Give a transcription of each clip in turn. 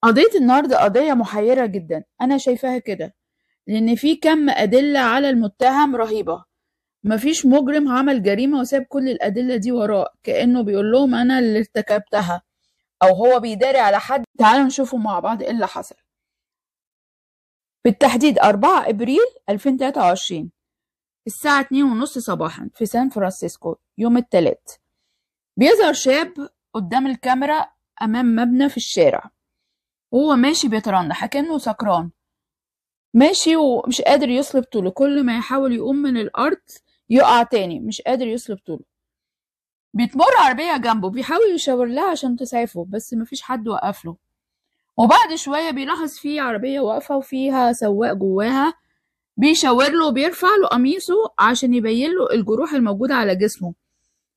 قضية النهاردة قضية محيرة جدا، أنا شايفاها كده لأن في كم أدلة على المتهم رهيبة. مفيش مجرم عمل جريمة وساب كل الأدلة دي وراه، كأنه بيقول لهم أنا اللي ارتكبتها أو هو بيداري على حد. تعالوا نشوفوا مع بعض إيه اللي حصل. بالتحديد 4 إبريل 2023 الساعة 2:30 صباحا في سان فرانسيسكو يوم الثلاث، بيظهر شاب قدام الكاميرا أمام مبنى في الشارع وهو ماشي بيترنح كأنه سكران، ماشي ومش قادر يصلب طوله، كل ما يحاول يقوم من الأرض يقع تاني، مش قادر يصلب طوله. بتمر عربية جنبه، بيحاول يشاور لها عشان تسعفه بس مفيش حد وقف له. وبعد شوية بيلاحظ فيه عربية واقفة وفيها سواق جواها، بيشاور له وبيرفع له قميصه عشان يبين له الجروح الموجودة على جسمه.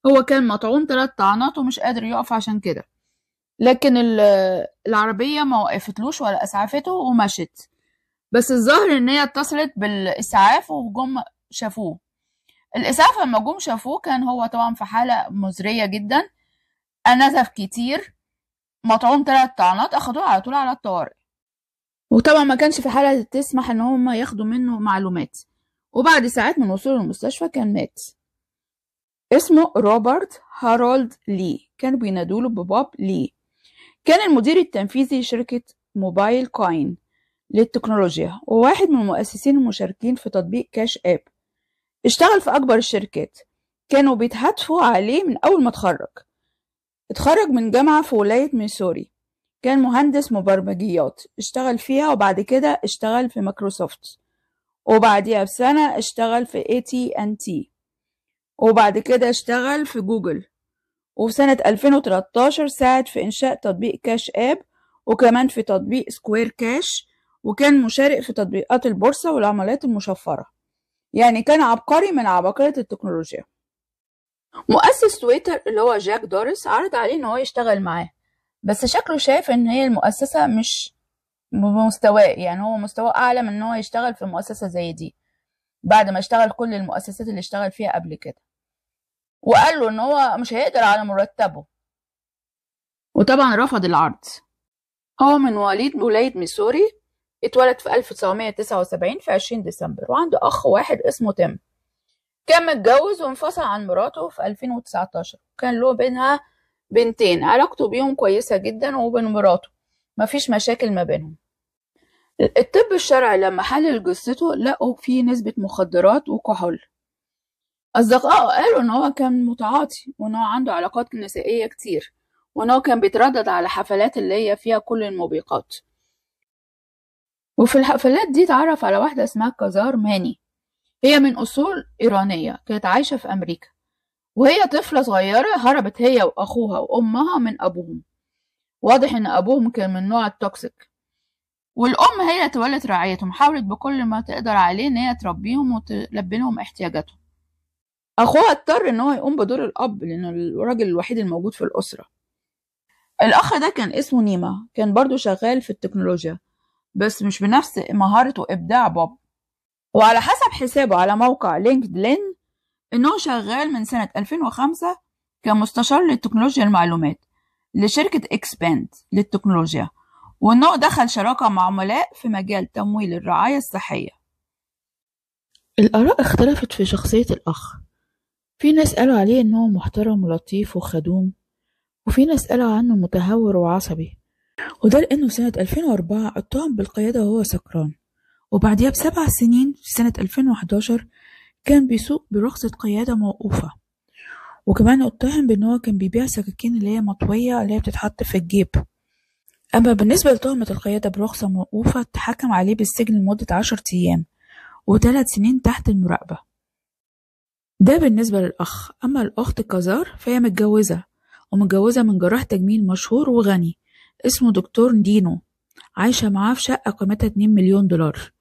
هو كان مطعون 3 طعنات ومش قادر يقف عشان كده، لكن العربية ما وقفتلوش ولا أسعفته ومشت. بس الظاهر إن هي اتصلت بالإسعاف وجم شافوه. الإسعاف لما جم شافوه كان هو طبعا في حالة مزرية جدا، نزف كتير، مطعون 3 طعنات، أخدوه على طول على الطوارئ. وطبعا ما كانش في حالة تسمح إن هم ياخدوا منه معلومات. وبعد ساعات من وصوله المستشفى كان مات. اسمه روبرت هارولد لي، كانوا بينادوله ببوب لي. كان المدير التنفيذي لشركة موبايل كوين للتكنولوجيا، وواحد من المؤسسين المشاركين في تطبيق كاش آب. اشتغل في أكبر الشركات، كانوا بيتهاتفوا عليه من أول ما اتخرج. اتخرج من جامعة في ولاية ميسوري، كان مهندس مبرمجيات اشتغل فيها، وبعد كده اشتغل في مايكروسوفت، وبعديها بسنة اشتغل في AT&T، وبعد كده اشتغل في جوجل. وفي سنة 2013 ساعد في إنشاء تطبيق كاش آب، وكمان في تطبيق سكوير كاش، وكان مشارك في تطبيقات البورصة والعملات المشفرة. يعني كان عبقري من عباقرة التكنولوجيا. مؤسس تويتر اللي هو جاك دورس عرض عليه إن هو يشتغل معاه، بس شكله شايف إن هي المؤسسة مش بمستواه، يعني هو مستواه أعلى من إن هو يشتغل في مؤسسة زي دي بعد ما اشتغل كل المؤسسات اللي اشتغل فيها قبل كده. وقال له إن هو مش هيقدر على مرتبه، وطبعا رفض العرض. هو من مواليد ولاية ميسوري، اتولد في 1979 في 20 ديسمبر، وعنده أخ واحد اسمه تيم. كان متجوز وانفصل عن مراته في 2019، كان له بينها بنتين، علاقته بيهم كويسة جدا وبين مراته مفيش مشاكل ما بينهم. الطب الشرعي لما حلل جثته لقوا فيه نسبة مخدرات وكحول. أصدقائه قالوا إن هو كان متعاطي، وإن هو عنده علاقات نسائية كتير، وإن هو كان بيتردد على حفلات اللي هي فيها كل الموبقات. وفي الحفلات دي اتعرف على واحدة اسمها كازار ماني، هي من أصول إيرانية، كانت عايشة في أمريكا، وهي طفلة صغيرة هربت هي وأخوها وأمها من أبوهم. واضح إن أبوهم كان من نوع ال toxic، والأم هي تولت رعايتهم، حاولت بكل ما تقدر عليه إن هي تربيهم وتلبي لهم احتياجاتهم. أخوها اضطر إن هو يقوم بدور الأب لأنه الراجل الوحيد الموجود في الأسرة. الأخ ده كان اسمه نيما، كان برضو شغال في التكنولوجيا بس مش بنفس مهارة وإبداع بوب. وعلى حسب حسابه على موقع لينكدين إنه شغال من سنة 2005 كمستشار للتكنولوجيا المعلومات لشركة إكسباند للتكنولوجيا، وإنه دخل شراكة مع عملاء في مجال تمويل الرعاية الصحية. الآراء اختلفت في شخصية الأخ، في ناس قالوا عليه إنه محترم ولطيف وخدوم، وفي ناس قالوا عنه متهور وعصبي، وده لأنه في سنة 2004 اتهم بالقيادة وهو سكران، وبعديها ب7 سنين في سنة 2011 كان بيسوق برخصة قيادة موقوفة. وكمان اتهم بأن هو كان بيبيع سكاكين اللي هي مطوية اللي هي بتتحط في الجيب. أما بالنسبة لتهمة القيادة برخصة موقوفة اتحكم عليه بالسجن لمدة 10 أيام و3 سنين تحت المراقبة. ده بالنسبة للأخ. أما الأخت كازار فهي متجوزة، ومتجوزة من جراح تجميل مشهور وغني اسمه دكتور دينو، عايشة معاه في شقة قيمتها 2 مليون دولار.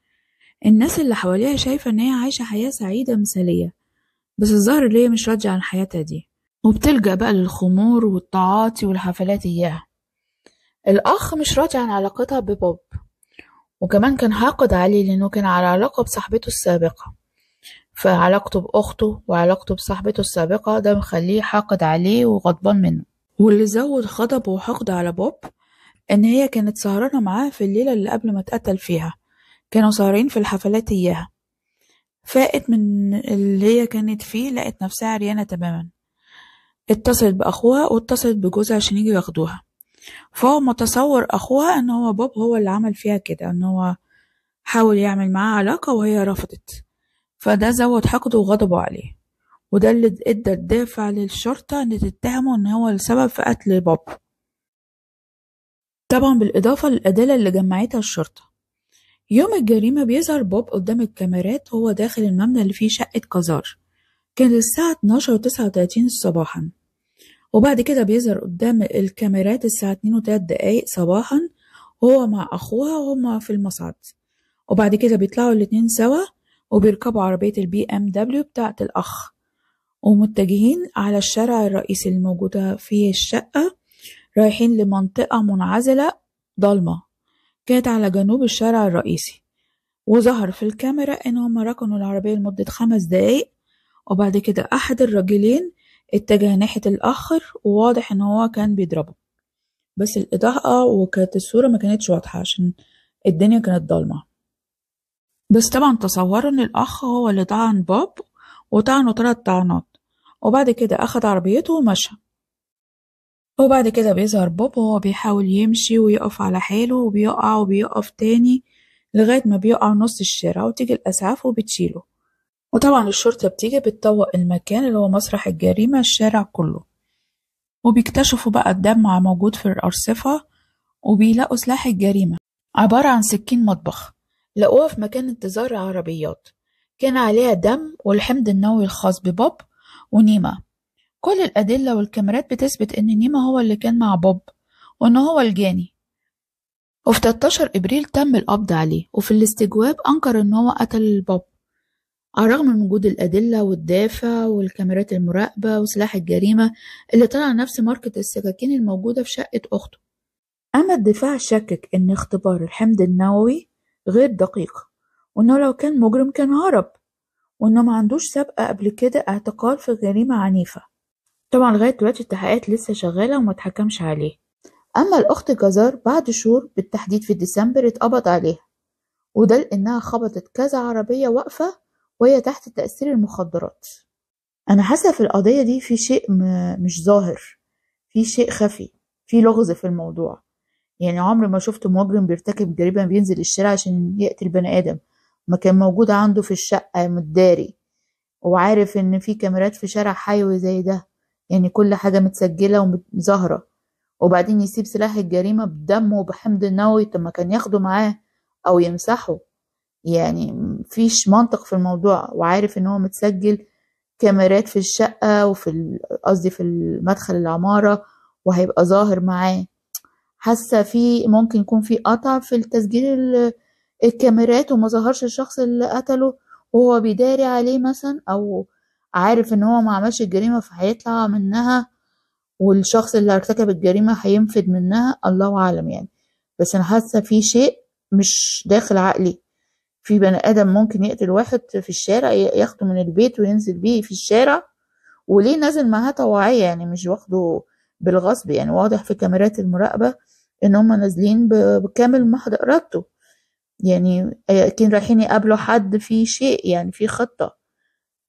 الناس اللي حواليها شايفة إن هي عايشة حياة سعيدة مثالية، بس الظاهر اللي هي مش راضية عن حياتها دي، وبتلجأ بقى للخمور والتعاطي والحفلات إياها. الأخ مش راضي عن علاقتها ببوب، وكمان كان حاقد عليه لأنه كان على علاقة بصاحبته السابقة، فعلاقته بأخته وعلاقته بصاحبته السابقة ده مخليه حاقد عليه وغضبان منه. واللي زود غضبه وحقده على بوب إن هي كانت سهرانة معاه في الليلة اللي قبل ما اتقتل فيها، كانوا سهرين في الحفلات إياها. فاقت من اللي هي كانت فيه، لقت نفسها عريانة تماما. اتصلت بأخوها واتصلت بجوزها عشان يجوا ياخدوها. فهو متصور أخوها إن هو بوب هو اللي عمل فيها كده، إن هو حاول يعمل معاها علاقة وهي رفضت، فده زود حقده وغضبه عليه، وده اللي ادى الدافع للشرطة ان تتهمه ان هو السبب في قتل بوب. طبعا بالإضافة للأدلة اللي جمعتها الشرطة. يوم الجريمة بيظهر بوب قدام الكاميرات وهو داخل المبنى اللي فيه شقة كازار. كانت الساعة 12:39 صباحا. وبعد كده بيظهر قدام الكاميرات الساعة 2:03 صباحا وهو مع أخوها وهما في المصعد. وبعد كده بيطلعوا الاتنين سوا وبيركبوا عربية ال BMW بتاعة الأخ، ومتجهين على الشارع الرئيسي اللي موجودة فيه الشقة، رايحين لمنطقة منعزلة ضلمة كانت على جنوب الشارع الرئيسي. وظهر في الكاميرا إن هما ركنوا العربية لمدة 5 دقايق، وبعد كده أحد الرجلين اتجه ناحية الآخر، وواضح إن هو كان بيضربه، بس الإضاءة وكانت الصورة ما كانتش واضحة عشان الدنيا كانت ضلمة. بس طبعا تصوروا إن الأخ هو اللي طعن بوب، وطعنه 3 طعنات، وبعد كده أخد عربيته ومشى. وبعد كده بيظهر بوب وهو بيحاول يمشي ويقف على حاله، وبيقع وبيقف تاني لغاية ما بيقع نص الشارع، وتيجي الأسعاف وبتشيله. وطبعا الشرطة بتيجي بتطوق المكان اللي هو مسرح الجريمة، الشارع كله، وبيكتشفوا بقى الدم موجود في الأرصفة، وبيلاقوا سلاح الجريمة عبارة عن سكين مطبخ لقوها في مكان انتظار عربيات، كان عليها دم والحمض النووي الخاص ببوب ونيما. كل الأدلة والكاميرات بتثبت إن نيما هو اللي كان مع بوب وإن هو الجاني. وفي 13 إبريل تم القبض عليه، وفي الاستجواب أنكر إن هو قتل بوب، على الرغم من وجود الأدلة والدافع والكاميرات المراقبة وسلاح الجريمة اللي طلع نفس ماركة السكاكين الموجودة في شقة أخته. أما الدفاع شكك إن اختبار الحمض النووي غير دقيق، وإنه لو كان مجرم كان هرب، وإنه ما عندوش سابقة قبل كده اعتقال في جريمة عنيفة. طبعا لغاية دلوقتي التحقيقات لسه شغالة وما اتحكمش عليه. أما الأخت جزار بعد شهور بالتحديد في ديسمبر اتقبض عليها، وده لأنها خبطت كذا عربية واقفة وهي تحت تأثير المخدرات. أنا حاسة في القضية دي في شيء مش ظاهر، في شيء خفي، في لغز في الموضوع. يعني عمري ما شفت مجرم بيرتكب جريمة بينزل الشارع عشان يقتل بني آدم، ما كان موجود عنده في الشقة متداري، وعارف إن في كاميرات في شارع حيوي زي ده، يعني كل حاجة متسجلة وظاهرة، وبعدين يسيب سلاح الجريمة بدمه وبحمض النووي. طب ما كان ياخده معاه أو يمسحه، يعني مفيش منطق في الموضوع. وعارف إن هو متسجل كاميرات في الشقة وفي قصدي في المدخل العمارة، وهيبقى ظاهر معاه. حاسة في ممكن يكون في قطع في التسجيل الكاميرات وما ظهرش الشخص اللي قتله وهو بيداري عليه مثلا، او عارف ان هو ما عملش الجريمة فهيطلع منها، والشخص اللي ارتكب الجريمة هينفد منها، الله اعلم يعني. بس انا حاسة في شيء مش داخل عقلي. في بني ادم ممكن يقتل واحد في الشارع، ياخده من البيت وينزل بيه في الشارع، وليه نازل معاه طواعية يعني، مش واخده بالغصب يعني. واضح في كاميرات المراقبة ان هم نازلين بكامل محض ارادته، يعني اكيد رايحين يقابلوا حد في شيء، يعني في خطة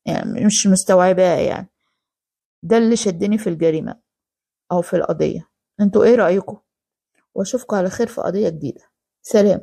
يعني مش مستوعباه يعني. ده اللي شدني في الجريمة او في القضية. انتوا ايه رأيكم؟ واشوفكم على خير في قضية جديدة. سلام.